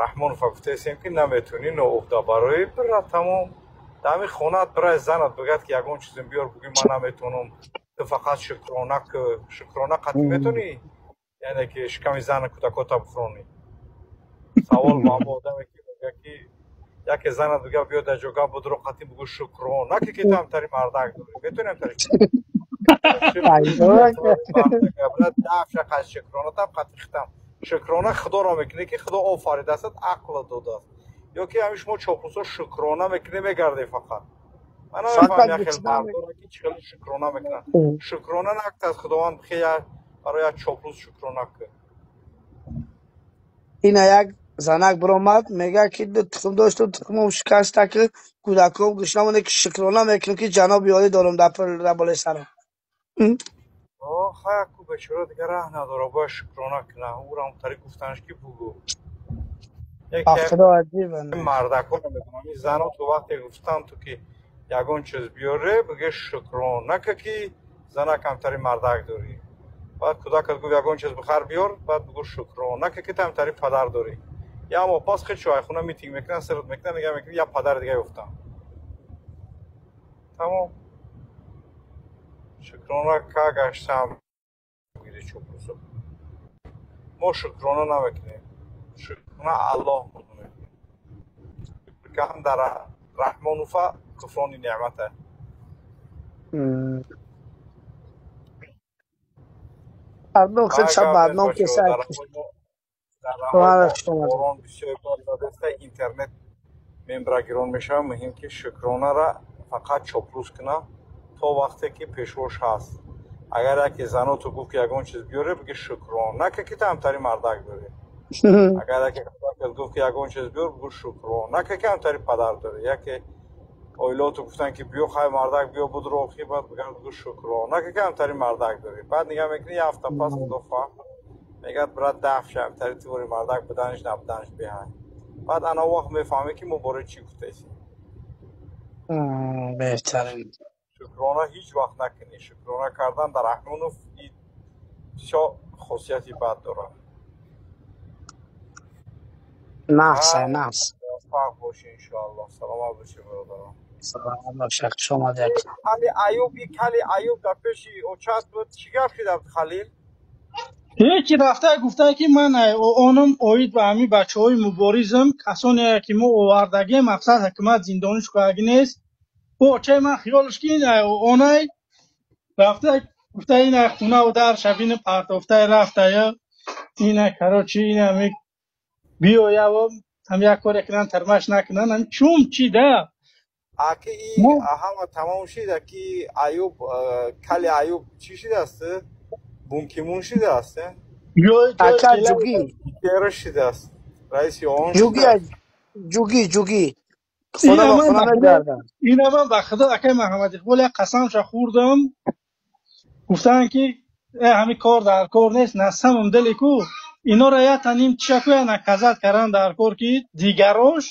Раҳмонов гуфтаистем, ки наметунӣ ноуҳда барои бира тамом. Дар ҳамин хонаат бирай занат бигӯяд, ки ягон чизем биёр, бугӯи ман наметонам, ту фақат шукрона ку. Шукрона қатъӣ метонӣ, яъне ки шиками зана кӯдакота бихӯронӣ. Савол ба ҳамо одаме, ки мегӯяд, ки яке занат бигӯяд, биё дар ҷога будро, қатъӣ бугӯ шукрона ки ту ҳамтари мардак дорӣ, метонӣ ҳамтари шукрона там қатъи хитам шукрона худоро мекунӣ, ки худо офаридааст, ақл додааст, ё ки ҳамин шумо чоплусо шукрона мекунӣ, мегардӣ фақат. Ман намефаҳмам, як хел мардоро, ки чӣ хел шукрона мекунанд. Шукрона накард худованд, бихе барои як чоплус шукрона кун. Ина як занак биромад, мегӯяд, ки ду тухм доштум, тухмом шикаста, ки кӯдаком гушна монда, ки шукрона мекунем, ки ҷаноби олӣ дорум дар болои сарам. Хаяку бечора дигар раҳ надора, бояд шукрона куна. Ӯрам тари гуфтанаш, ки бугӯ. Худо аҷиб. Мардакоро медонам, ин зано ту вақте гуфтам ту, ки ягон чиз биёре, биге шукрона ка, ки зана камтари мардак дорӣ. Баъд кӯдакат гуфт, ягон чиз бихар биёр, баъд бугӯ шукрона ка, ки камтари падар дорӣ. Я моҳ пас хел чойхона митинг мекунанд, сирт мекунанд, нига мекунанд, я падари дига ёфтам. Тамом, шукрона ка гаштам гири чоплусо. Мо шукрона намекунем, шукрона Аллоҳ мекунем. Дар Раҳмонуфа куфрони неъмата. Ардон худ шаб бадном кеса. Борон бисёр задаста, интернет мембрагирон мешавад. Муҳим, ки шукронара фақат чоплус куна то вақте ки пешвош ҳаст. Агар яке заноту гуфт, ки ягон чиз биёре, биги шукрона ка, ки тамтари мардак дорӣ. Агар яке гуфт, ки ягон чиз биёр, бугӯ шукрона ка, ки ҳамтари падар дорӣ. Яке оилаоту гуфтанд, ки биё, хай мардак биё будро охи, баъд бигӯяд, бугӯ шукрона ка, ки ҳамтари мардак дорӣ. Баъд нигаҳ мекунӣ, як ҳафта пас, худо хоҳад, мегӯяд, брат, даф ша, ҳамтари тивори мардак буданаш набуданаш беҳай. Баъд ана вақт мефаҳмӣ, ки мо бораи чӣ гуфтаистем. Беҳтарин. Шукрона ҳеҷ вақт накунӣ. Шукрона кардан дар Раҳмонов бисёр хосияти бад дорад. Нақс, нақс. Муваффақ бошӣ, иншоаллоҳ. Саломат бошӣ, бародарон. Саломат бошед, хуш омадед. Кали Аюб, и кали Аюб дар пеши очат буд, чӣ гап шида, Халил? Ҳеҷ, рафта гуфта, ки ман онам оид ба ҳамин бачаҳои муборизм, касоне ки мо овардагем, мақсад ҳукумат зиндониш кунагӣ нест. Ӯ очаи ман хиёлш, ки ин онай рафта гуфта, ина хунаву дар шабини партофтаи рафтая, ина, короче, ина биёяву ҳам як коре кунанд, тармаш накунанд, ҳам чум чи да. Аки и ҳама тамом шид, аки Аюб, кали Аюб чӣ шидааст? Бункимун шидааст? Ака, ҷугӣ. Кера шидааст, раиси он. Ҷугӣ, ҷугӣ, ҷугӣ, хона ба хона мегардад. Ина ман ба худо, акай Маҳаммад Иқбол, як қасамша хӯрдам, гуфтанд, ки ҳамин кор дар кор нест, насамам дили ку инора як таним чиша наказать кардан дар кор, ки дигарош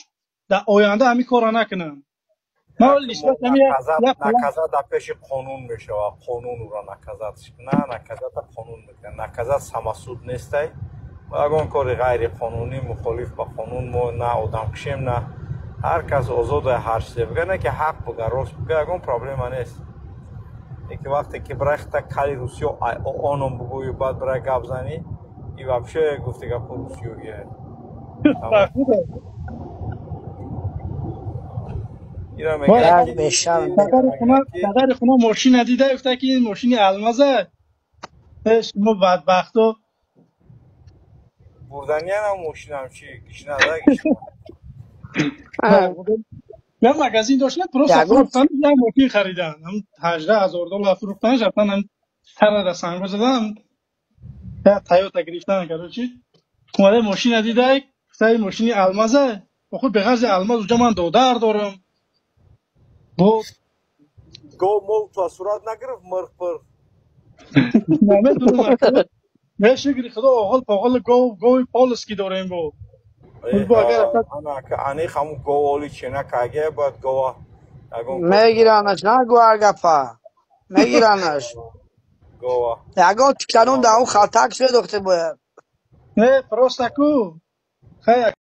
дар оянда ҳамин корро накунанд. Наказать дар пеши қонун мешавад, қонун ӯро наказать на наказать а қонун мекунад. Наказать самосуд нестай. Ягон кори ғайриқонунӣ, мухолиф ба қонун, мо на одамкушем, на ҳар кас озода ҳар чизе бигӯяд, не ки ҳақ буга, рост буга, ягон проблема нест. Ки вақте ки брахта кали русиё оном бугӯю, баъд бирай гап занӣ, и вообще гуфти гапо русиёгия. Падари хуна мошина дида, гуфта, ки ин мошини алмаза, шумо бадбахто. Бурданиянам мошинам чи гишнада гишна. Я магазин доштан, просто фурӯхтан, як мошин харидан, 18 000 доллар фурӯхтан, рафтан тарада санго задан, як Тойота гирифтан. Короче, омада мошина дида, гуфта, ин мошини алмаза, охир беғарзи алмаз уҷа ман додар дорам. Бо Гов мол то сурат нагирифт, мирх пир? Намедонам, не, шукри худо, оғол поғол гов, гови полский дорем бо. Ани ҳамун говоли чена каге, бояд гова Мегиранаш, нагӯ ҳар гапа, мегиранаш. Гова. Ягон тиканун дар он халтак шудохте бояд. Не, просто ку хай.